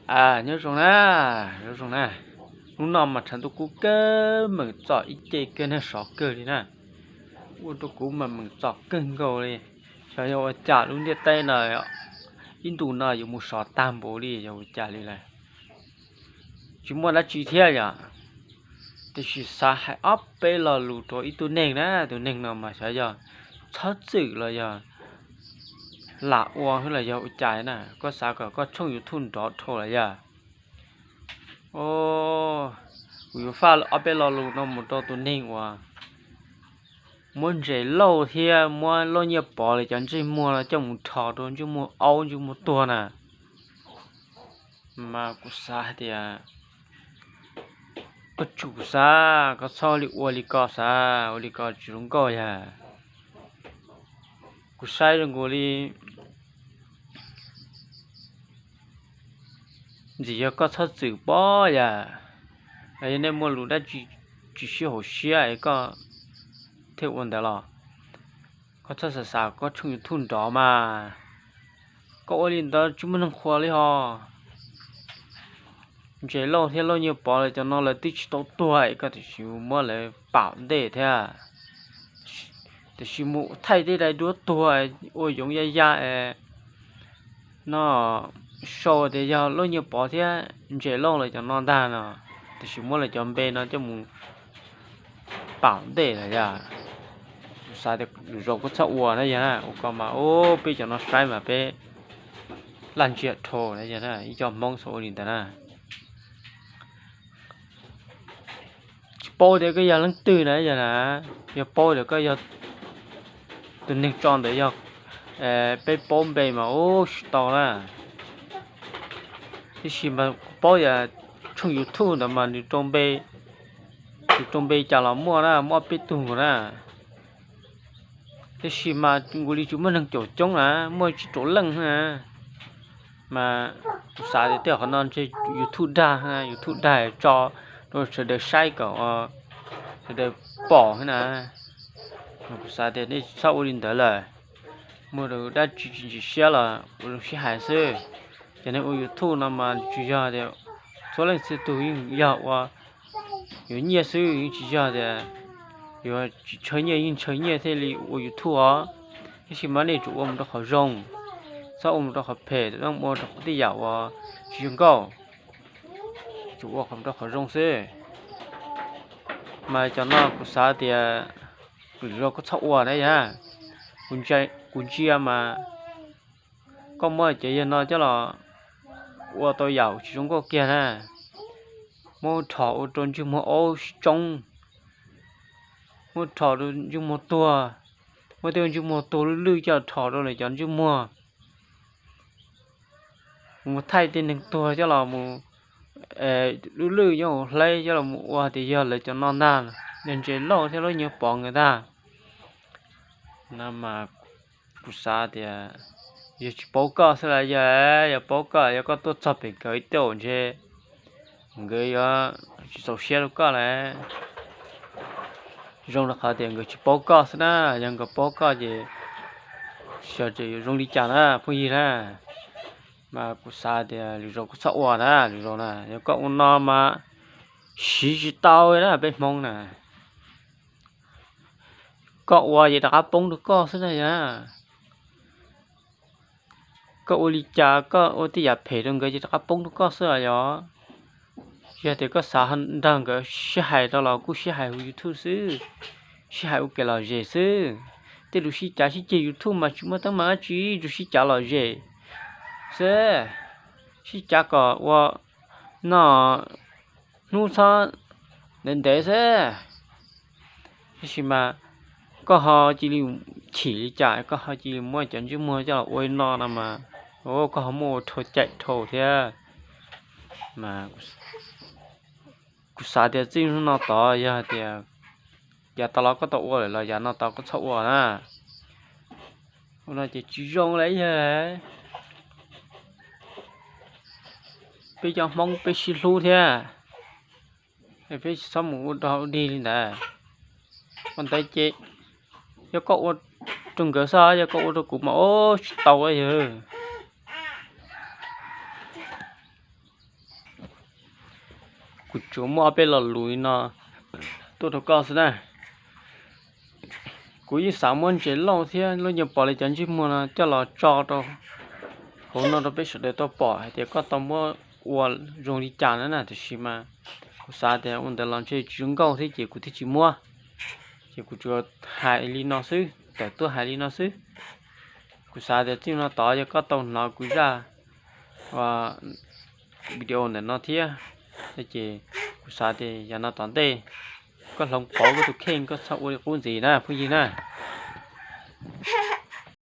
Nyob zoo na, nyob zoo na. Hnub no mas tshav ntuj kub kawg, meem txom ib ce kawg, neeg sov kawg li na. Ua rau kuv mas meem txom kawg nkaus li. Xyov yog ua cas lub ntiaj teb no ib ntus no yuav mus sov tag npaum li, yog ua cas li lawm. Tsis muaj dab tsi thiab yom, tiam sis xav hais ob peb lo lus rau ib tug neeg na. Tus neeg no mas xyov yog txhob txwm los yog lam ua los yog ua cas na, koj xav kom koj tshooj YouTube nrov dhau los yog. Kuv yuav faj ob peb lo lus no mus rau tus neeg uas muab Ntses Lauj thiab muab Lauj Nyiaj Pov li cov ntsej muag no coj mus rho rau ntsej muag aub ntsej muag tuag na. Mas kuv xav hais tias koj tsum xav, koj txhob li ua li ko xav, ua li ko tsis zoo nkauj yog. Kuv saib zoo nkaus li ntxim yog koj txhob txwm pob yom. Yog nej muaj lus dab tsi tsis sib haum siab es koj thiaj ua ntawd los, koj txhob xav xav koj tshooj YouTube nrov mas. Koj ua li ntawd tsis muaj neeg qhuas li hos. Ntses Lauj thiab Lauj Nyiaj Pov lawv cov no lawv twb tsis tau tuag es koj tiam sis muab lawv pam ntej thiab. Tiam sis mus thaij tej daim duab tuag ua yoov ya ya es no sau tias yog Lauj Nyiaj Pov thiab Ntses Lauj lawv cov no ntag no, tiam sis muab lawv cov npe no coj mus pam ntej lawm yog. Kuv xav tias lwm zaus koj txhob ua na yog, ua ko mas peb cov no saib mas peb laj ntsia dhau na yog, ib co Hmoob txhob ua li ntawd na. Tsis paub tias koj yog leej twg na yog na, yog paub tias koj yog tus neeg tso ntawd yog peb paub npe mas ua tsis tau na. Tiam sis mas kuv paub tias tshooj YouTube ntawd mas nws rau npe, nws rau npe cas los muaj na, muaj ob peb tug nkaus na. Tiam sis mas nkaus li tsis muaj neeg caum coob na, muaj tsib rau leej na. Mas kuv xav tias tej qhov no ntshe YouTube dag, YouTube dag tso rau sawv daws saib kom sawv daws pom na. Kuv xav tias nej txhob ua li ntawd lawm, muaj dab tsi tsis ntxim siab los ua zoo sib hais xwb. Cov neeg ua YouTube no mas tsis yog tias txhua leej txhua tus yeej yog ua yuav nyiaj xwb, yeej tsis yog tias yuav tsis ntshaw nyiaj yeej ntshaw nyiaj thiaj li ua YouTube os. Tiam sis mas nej tsum ua mus rau qhov zoo, txhob ua mus rau qhov phem, txhob ua rau qhov tej yam uas tsis zoo nkauj, tsum ua mus rau qhov zoo xwb. Mas cov no kuv xav tias lwm zaus koj txhob ua na yog. Kuv ntsia mas koj muab cov yawg no coj los ua tau yam tsis zoo nkauj kiag na. Muab rho ua rau ntsej muag aub sib tsoob, muab rho rau ntsej muag tuag, muab tej ntsej muag tuag lwj lwj coj los rho rau lawv cov ntsej muag. Mus thaij tej neeg tuag coj los mus lwj lwj coj mus hleb coj los mus ua tias yog lawv cov no ntag, yog Ntses Lauj thiab Lauj Nyiaj Pov nkawd ntag. No mas kuv xav tias yog tsis paub koj xwb las, yog, yog paub koj, yog koj tuaj txog pem nkawd ib tug ntshe nkawd yuav tsis txaus siab rau koj lawm. Zoo rau qhov tias nkawd tsis paub koj xwb na, yog nkawd paub koj ces xyov tseem yuav zoo li cas na phooj ywg na. Mas kuv xav tias lwm zaus koj txhob ua na, lwm zaus na yog koj ua no mas siv tsis tau na peb Hmoob na. Koj ua ces rov qab poob rau koj xwb na yog. Koj ua li cas koj ua tej yam phem rau nkawd ces rov qab poob rau koj xwb os yog. Yog tias koj xav nrog nkawd sib hais rau los kuj sib hais hauv YouTube xwb, sib hais ua kev lom zem xwb. Tej lus sib cav sib ceg YouTube mas tsis muaj teeb meem dab tsi, tsuas sib cav lom zem xwb, sib cav kom ua noj hnub txhob ntev ntev xwb. Tiam sis mas koj ho cia li chim li cas, koj ho cia li muab cov ntsej muag coj los ua li no no mas, koj ho muaj ua dhau cai dhau thiab. Mas kuv xav tias txij hnub no tod yog hais tias yav tas los koj tau ua lawm los yav no tod koj txhob ua na. Ua no ces tsis zoo li yog. Peb cov Hmoob peb sib hlub thiab, peb tsis txhob mus ua dog ua dig li ntawd. Ua ntawd ces yog koj ua rau nkawd xwb, yog koj ua rau kuv mas ua tsis tau yog. Kuv tsuas muaj ob peb lo lus no tuaj rau koj xwb na. Kuv yeej xav muab ntses lauj thiab lub nyuag pom li cov ntsej muag no coj los tso rau hauv no rau peb sawv daws tau pom hais tias koj tau muab ua zoo li cas na na, tiam sis mas kuv xav tias ua ntawd los ntshe tsis zoo nkauj thiab ces kuv thiaj tsis muab. Ces kuv tsuas hais li no xwb, tawm tuaj hais li no xwb. Kuv xav tias txij no tod yog koj tau hnov kuv zaj video ntawm no thiab, ces kuv xav tias yav no tom ntej koj hloov pauv koj tus kheej, koj txhob ua li qub ntxiv na phooj ywg na.